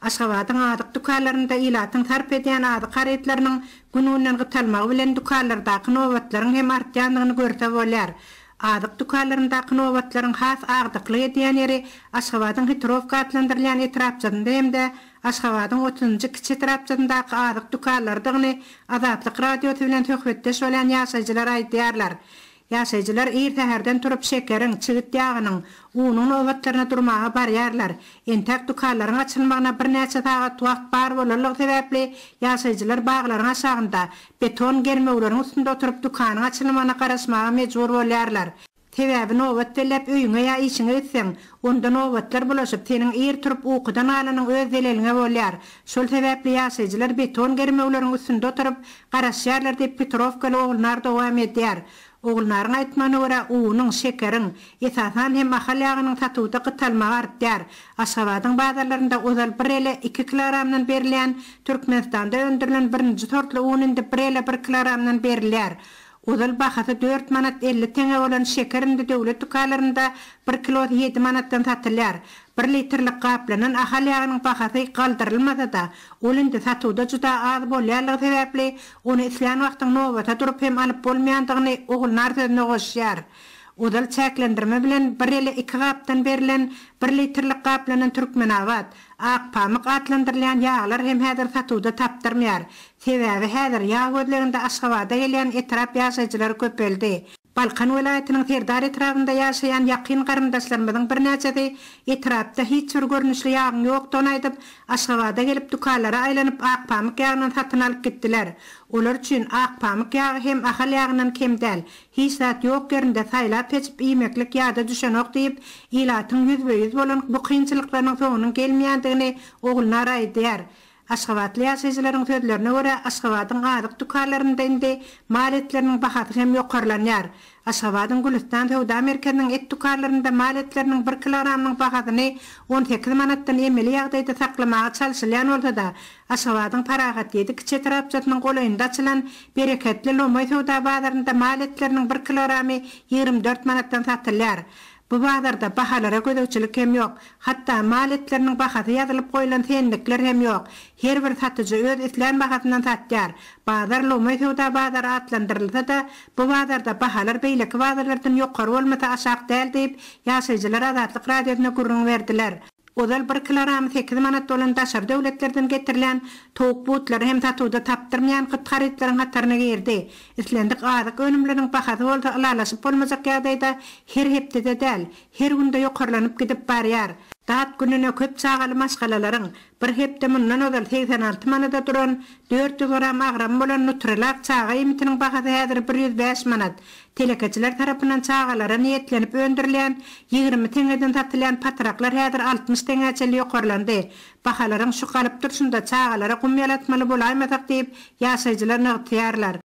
Aşgabadyň azyk dükanlarynda ilatyň sarp edýän azyk harytlarynyň gün-günden gytalmagy bilen dükanlardaky nobatlaryň hem artýandygyny görse bolýar. Azyk dükanlaryndaky nobatlaryň has agdyklyk edýän ýeri Aşgabadyň Hitrowka atlandyrylýan etrapçasynda hem-de Aşgabadyň otuzynjy kiçi etrapçasyndaky azyk dükanlarydygyny Azatlyk Radiosy bilen söhbetdeş bolýan ýaşaýjylar aýdýarlar. Ýaşaýjylar ir säherden turup şekeriň, çigit ýagynyň, unuň nobatlaryna durmaga barýarlar. Entäk dükanlaryň açylmagyna birnäçe sagat wagt bar bolanlygy sebäpli ýaşaýjylar baglaryň aşagynda, beton germewleriň üstünde oturyp dükanyň açylmagyna garaşmaga mejbur bolýarlar. Sebäbi nobat belläp öýüňe ýa işiňe gitseň, onda nobatlar bulaşyp, seniň ir turup ukudan galanyň öz zeleliňe bolýar. Şol sebäpli ýaşaýjylar beton germewleriň üstünde oturyp, garaşýarlar diýip, petrowkaly Ogulnar dowam edýär. Ogulnaryň aýtmagyna görä, unuň, şekeriň, esasan hem ahal ýagynyň satuwda gytalmagy artýar. Aşgabadyň bazarlarynda ozal bir ele iki kilogramdan berilýän Türkmenistanda öndürilen birinji sortly un indi bir ele bir kilogramdan berilýär. Ozal bahasy dört manat 50 teňňe bolan şeker indi döwlet dükanlarynda bir kilosy ýedi manatdan satylýar. Bir litrlik gaplanan Ahal ýagynyň bahasy galdyrylmasa-da, ol indi satuwda juda az bolýanlygy sebäpli, ony islän wagtyň nobata durup hem alyp bolmaýandygyny Ogulnar sözüne goşýar. Ozal çäklendirme bilen bir ele iki gapdan berlen bir litrlik gaplanan Türkmenabat, Akpamyk atlandyrylýan ýaglar hem häzir satuwda tapdyrmaýar. Sebäbi häzir ýag gözleginde Aşgabada gelýän etrap ýaşaýjylary köpeldi. Balkan welaýatynyň Serdar etrabynda ýaşaýan ýakyn garyndaşlarymyzyň birnäçesi etrapda hiç bir görnüşli ýagyň ýokdugyny aýdyp, Aşgabada gelip dükanlara aýlanyp Akpamyk ýagyndan satyn alyp gitdiler. Olar üçin Akpamyk ýagy hem Ahal ýagyndan kem däl. Hiç zat ýok ýerinde saýlap-seçip iýmeklik ýada düşenok diýip, ilatyň ýüzbe-ýüz bolan bu kynçylyklarynyň soňunyň gelmeýändigini Ogulnar aýdýar. Aşgabatly ýaşaýjylaryň sözlerine görä, Aşgabadyň azyk dükanlarynda indi mal etleriniň bahasy hem ýokarlanýar. Aşgabadyň Gülüstan söwda merkeziniň et dükanlarynda mal etleriniň bir kilogramynyň bahasyny 18 manatdan emeli ýagdaýda saklamaga çalşylýan bolsa-da, Aşgabadyň Parahat ýedi kiçi etrapçasynyň golaýynda açylan Bereketli lomaý söwda bazarynda mal etleriniň bir kilogramy 24 manatdan satylýar. Bu bazarda bahalara gözegçilik hem ýok. Hatda mal etleriniň bahasy ýazylyp goýlan sennikler hem ýok. Her bir satyjy öz islän bahasyndan satýar. Bazar lomaý söwda bazary atlandyrylsa-da, bu bazarda bahalar beýleki bazarlardan ýokary bolmasa aşak däl diýip, ýaşaýjylar Azatlyk Radiosyna gürrüň berdiler. Ozal bir kilogramy sekiz manat bolan daşary döwletlerden getirilýän towuk butlary hem satuwda tapdyrmaýan gyt harytlaryň hataryna girdi. Islendik azyk önümleriniň bahasy bolsa ylalaşyp bolmajak ýagdaýda her hepdede däl, her günde ýokarlanyp gidip barýar. Dat gününe köp çagaly maşgalalaryň bir hepde mundan ozal 86 manada duran 400 gram agramy bolan Nutrilak çaga iýmitiniň bahasy häzir 105 manat. Telekeçiler tarapyndan çagalara niýetlenip öndürilýän 20 teňňeden satylýan patraklar häzir 60 teňňä çenli ýokarlandy. Bahalaryň şu galyp durşunda çagalara gum ýalatmaly bolaýmasak diýip, ýaşaýjylar nygtaýarlar.